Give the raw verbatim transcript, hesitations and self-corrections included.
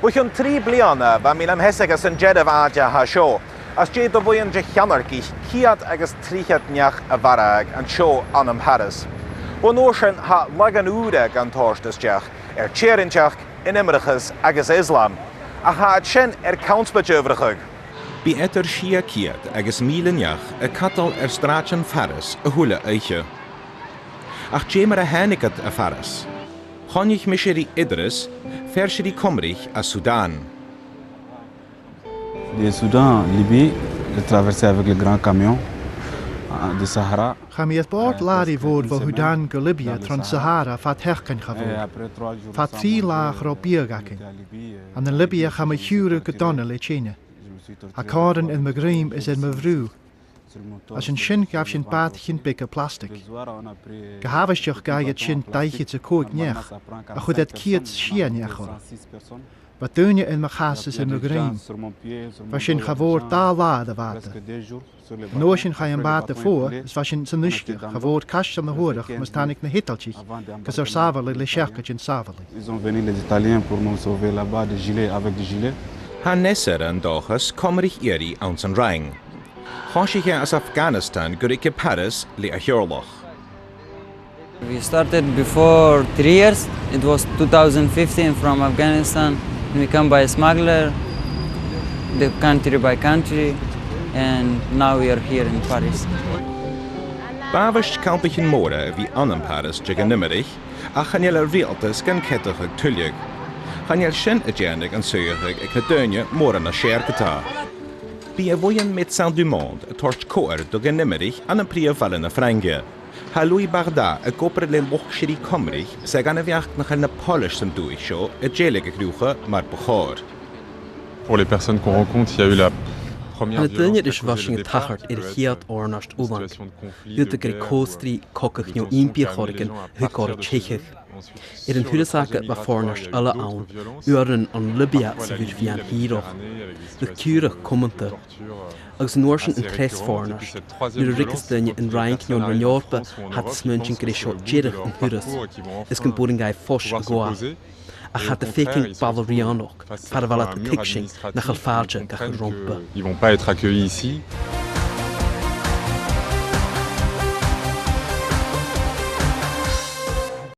Bu chionn trì bliadhna bha mi nam sheasamh san dearbh àite a tha seo, às dèidh do bhuidheann de cheannaircich ceud agus trithead neach a mharbhadh an seo ann am Paris. Bhon uair sin tha laghan ùra gan toirt a-steach, air tèarainteachd, an imrich agus Islam. Ach tha iad sin air connspaid adhbhrachadh. Bidh eadar sia ceud agus mìle neach a' cadal air sràidean Pharis a h-uile oidhche. Ach dè mar a thàinig iad a Pharis? Choinnich mise ri Idris, fear-sa ri Comraich à Sudan. De Soudan, Libye, j'ai traversé avec le grand camion, ah, de Sahara. Chaidh mi air bòrd làraidh mhòr bho Sudan gu Libia tron Sahara fad sheachdain cha mhòr. Fad trì latha cha robh biadh againn. Ann an Libia chaidh mo chiùrradh gu dona le teine. Tha còmhradh air mo dhruim is air mo bhrù. Às an sin ghabh sinn bàtaichean beaga plastaig. Gu h-àbhaisteach ghabh iad sin dà fhichead 's a còig neach, ach chuir iad ceud 's a sia neach orra. Bha daoine air mo chas is air mo dhruim. Bha sinn cha mhòr dà latha air a' bhàta. An uair sin chaidh am bàta fodha, is bha sinn san uisge, cha mhòr cairteal na h-uarach mus tàinig na h-Eadailtich gus ar sàbhaladh le seacaidean sàbhalaidh. Ils ont venu les Italiens pour nous sauver là-bas, des gilets, avec des gilets. Tha Nesser an dòchas Comraich iarraidh anns an Fhraing. Choisich e às Afghanistan gu ruige Paris le a theaghlach. We started before three years. It was two thousand fifteen from Afghanistan. And we come by a smuggler, the country by country, and now we are here in Paris. B' àbhaist campaichean mòra a bhith ann am Paris de dh'imrich, ach chan eil an riaghaltas gan ceadachadh tuilleadh. Chan eil sin a' dèanamh an suidheachadh aig na daoine mòran nas fheàrr ge-tà. Bidh a' bhuidheann Médecins du Monde a' toirt cobhair do dh'imrich ann am prìomh bhaile na Frainge. Tha Louis Bardat ag obair le luchd-sireadh Comraich 's e dhan a' bheachd nach eil na poilis san dùthaich seo a' dèiligeadh riutha mar bu chòir. Pour les personnes qu'on rencontre, il y a eu la première violence qui a causé le départ, euh, c'était une situation de conflit, de guerre, euh, qui s'est ensuite, euh, à partir de ce moment-là, ensuite, si on regarde, il y a eu une autre violence. Après la guerre, il y a eu des années avec des situations de torture, euh, assez récurrentes. Agus an uair sin an treas fòirneart, nuair a ruigeas daoine an Fhraing no an Roinn Eòrpa, tha iad a' smaointinn gur e seo deireadh an turais, is gum b' urrainn dhaibh fois a ghabhail. Ach tha iad a' faicinn balla rianach, far a bheil iad a' tuigsinn nach eil fàilte gach romhpa. Ils vont pas être accueillis ici.